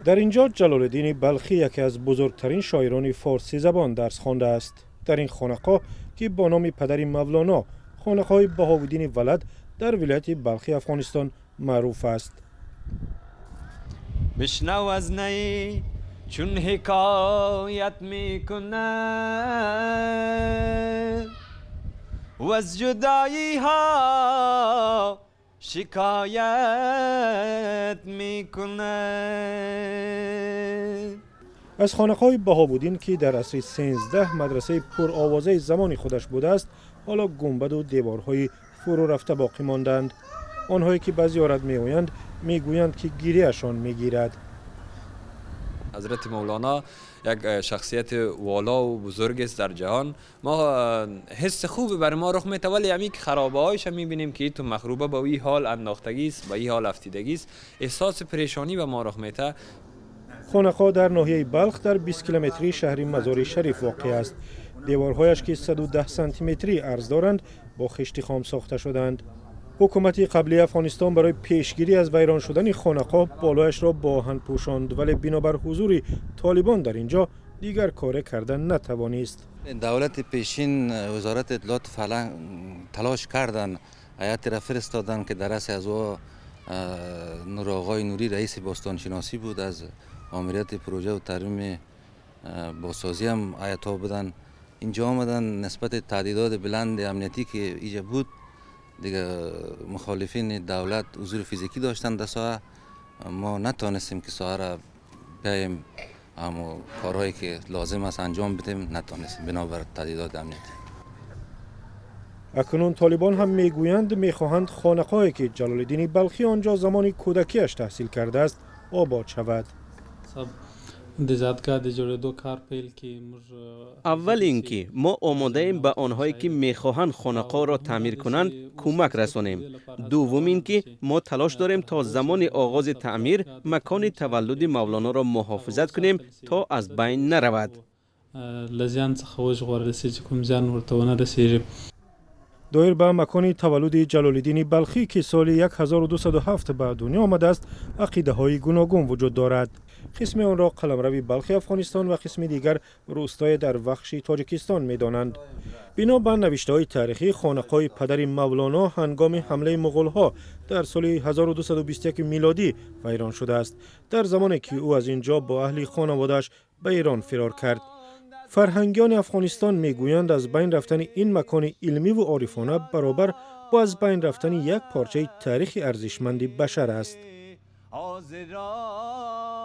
Дар ин ҷо Ҷалолиддини Балхӣ, яке аз бузургтарин шоирони форсизабон, дарс хондааст. Дар ин хонақоҳ, ки бо номи падари Мавлоно, Хонақоҳи Баҳовуддини Валад, дар вилояти Балхи Афғонистон маъруф аст. Бишнав аз ней, чун ҳикоят мекунад ваз ҷудоиҳо шикоят мекунад. Аз хонақоҳи Баҳовуддин, ки дар асри 13 мадрасаи пуровозаи замони худаш будааст, ҳоло гунбаду деворҳои фурӯрафта боқӣ мондаанд. Онҳое ки ба зиёрат меоянд, мегӯянд, ки гирияшон мегирад. Ҳазрати Мавлоно як шахсияти вола ва бузург аст дар ҷаҳон. Мо ҳисси хубе бар мо рух мета, вале ҳамин ки харобаҳояш мебинем, ки ту махруба ба ин ҳол андохтагӣ аст, ба ин ҳол афтидагӣ аст, эҳсоси парешонӣ ба мо рух мета. Хонақоҳ дар ноҳияи Балх, дар 20 километрии шаҳри Мазори Шариф воқеъ аст. Деворҳояш, ки 110 сантиметрӣ арз доранд, бо хишти хом сохта шудаанд. Ҳукумати қаблии Афғонистон барои пешгирӣ аз вайрон шудани хонақоҳ болояшро бо оҳан пӯшонд, вале бинобар ҳузури толибон дар ин ҷо дигар коре карда натавонист. Давлати пешин, Вазорати иттилоот талош карданд, ҳайате фиристоданд, ки дар раси аз о Нуроғои Нурӣ, раиси бостоншиносӣ буд, аз омирияти пурӯҷа ва тармими бозсозӣ ҳам ҳайатҳо буданд, инҷо омаданд. Нисбати таҳдидоти баланди амниятӣ, ки иҷа буд, дига мухолифини давлат ҳузури физикӣ доштанд дар соҳа, мо натонистем, ки соҳаро биёем, аммо корҳое ки лозим аст анҷом бидем, натонистем бинобар таҳдидоти амниятӣ. Акнун толибон ҳам мегӯянд, мехоҳанд хонақоҳе, ки Ҷалолиддини Балхӣ он ҷо замони кӯдакиаш таҳсил кардааст, обод шавад. Аввал ин ки мо омодаем ба онҳое, ки мехоҳанд хонақоҳро таъмир кунанд, кӯмак расонем. Дуввум ин ки мо талош дорем, то замони оғози таъмир макони таваллуди Мавлоноро муҳофизат кунем, то аз байн наравад. له زیان څخه وژغورل شي، چې کوم زیان ورته ونه رسیږي. Доир ба макони таваллуди Ҷалолиддини Балхӣ, ки соли 1207 ба дунё омадааст, ақидаҳои гуногун вуҷуд дорад. Қисме онро қаламрави Балхи Афғонистон ва қисми дигар рӯстое дар Вахши Тоҷикистон медонанд. Бино ба навиштаҳои таърихӣ, хонақоҳи падари Мавлоно ҳангоми ҳамлаи муғулҳо дар соли 1221 милодӣ вайрон шудааст, дар замоне ки ӯ аз ин ҷо бо аҳли хонаводааш ба Эрон фирор кард. Фарҳангиёни Афғонистон мегӯянд, аз байн рафтани ин макони илмиву орифона баробар бо аз байн рафтани як порчаи таърихи арзишманди башар аст. ҳозирон.